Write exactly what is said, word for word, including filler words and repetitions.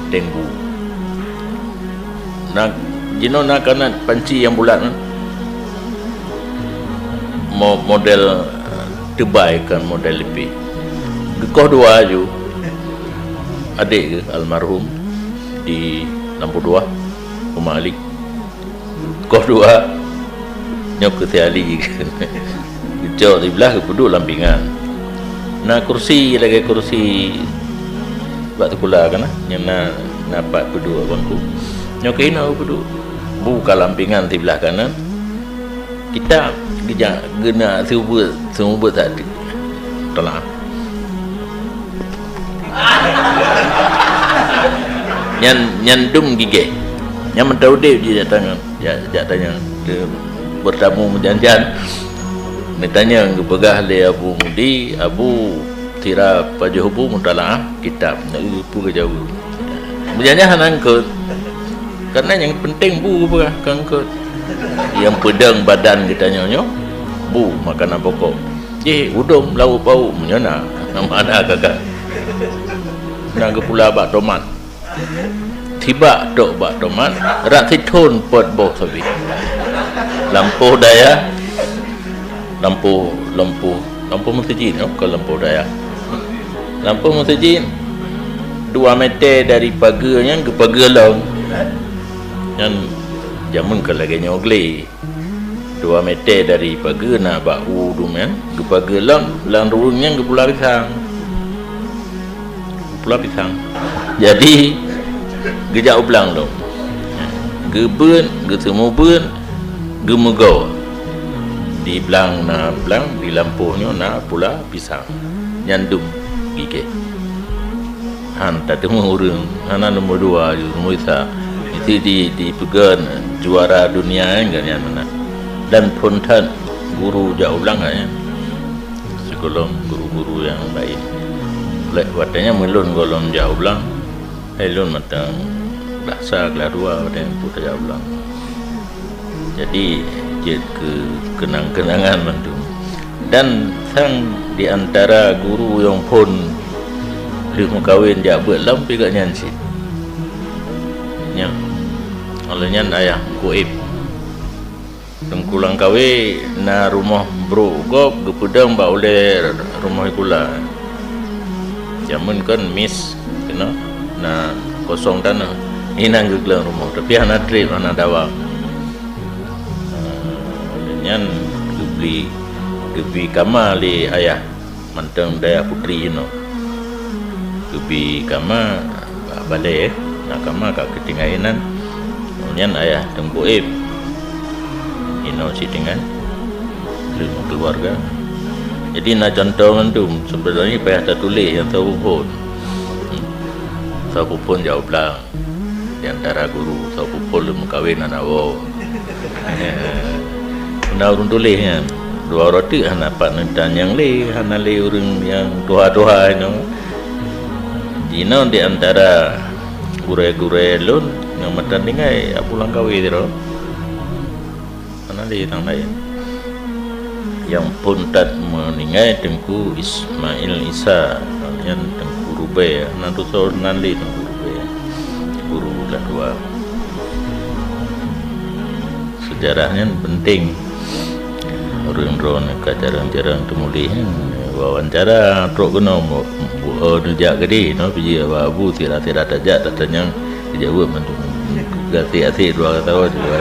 Tenggu. Na, jinoe na kanat panci nyang bulat, kan? Mo-, model, eh, teubai, kan model lipéh. Geukoh dua aju, adék geuh almarhum di Lampôh Dua, Uma Ali. Koh dua, nyoe keu si Ali. Geucok siblah geupeuduek lam pingan. Na kursi lagée kursi bak sikula kana, nyang na, na pat peuduek bangku. Nyoe keuh inoe geupeuduek. Bu ka lam pingan siblah kanan. Kitab geujak geuna seumeubeuet, seumeubeuet sateuk. Tolak. Nyan, nyan dum gigeh. Nyan mantong udeb jih jak tanyoe, jak, jak tanyoe. Dia bertamu meujan-jan. Neutanyong geupeugah lé Abu Mudi, "Abu, sira pajoh bu mutalaah kitab, na eu peue geujaweueb." Meujan-jan hana eungkot. Karena nyang penting bu geupeugah, kon eungkot. Nyang peudong badan geutanyoe nyoe, bu makanan pokok. Jih udom lauk pauk meunyoe na, mana kakak. Na geupula bak tomat. Tibak tok bak tomat, rot sithon pot boh sabe. Lampôh dayah, lampôh, lampôh, lampôh meuseujid, bukan lampôh dayah. Lampôh meuseujid, dua meter dari pageue nyan geupageue lom. Nyan jameun ka lagée nyoe glé. Dua meter dari pageue na bak u dum nyan, geupageue lom, lam ruweueng nyan geupula pisang. Geupula pisang. Jadi, geujak u blang lom. Geubeuet, geuseumeue beuet, geumeugoe. Di blang na blang, di lampôh nyoe na pula pisang. Nyan dum gigeh. Han tateumé ureuëng, hana nomor dua ju, nomor sa. Itu di, dipeugah juara dunia, kan, nyan meunan. Dan phon that guru jak u blang, kan, nyan. Sigohlom guru-guru nyang laén. Lé watée nyan meulôn gohlom jak u blang, hai lôn mantong basa kelas dua watée nyan pun tajak u blang. Jadi, jeuet keu keunang-keunangan mandum. Dan sang di antara guru nyang phon lheueh meukawen jak beuet lom pih gobnyan cit. Nyan, óh lheueh nyan ayah Teungku Ip. Teungku Langkawe na rumoh brok gob geupeudong bak ulée rumoh sikula. Jameun kon mis keunoe na kosong tanoh. Inan geugleueng rumoh, tapi hana treb, hana dawa. Lheueh nyan geubri, geubri kama lé ayah mantong dayah putri jinoe. Geubri kama bak balée, na kama ka geutinggai inan. Lheueh nyan ayah Teungku Ip jinoe cit tinggai lheueh meukeuluwarga. Jadi na cuntoh mandum, seubeunajih payah tatuléh nyang saboh phon. Hmm. Saboh phon jak u blang. Di antara guru, saboh phon lheueh meukawen hana woe. Na ureuëng tuléh nyan. Dua uroe teuk hana pat neutanyong lé, hana lé ureuëng nyang tuha-tuha nyoe. Jinoe di antara gurée-gurée lôn nyang meutan tinggai Abu Langkawe sidroe. Hana lé nyang laén. Nyang phon that meuninggai Teungku Ismail Isa, nyan Teungku Rubée, hana tusoe nan lé Teungku Rubée. Guru kelas dua. Seujarah nyan penting. Ureuëng droeneuh ka jarang-jarang teumuléh nyan, wawancara trok keunoe, bu-, bu-, oh, neujak keudeh, noh, pih jih abu-abu, sira-sira tajak, tatanyong, geujaweueb mandum. Gasé-asé dua tawa, dua.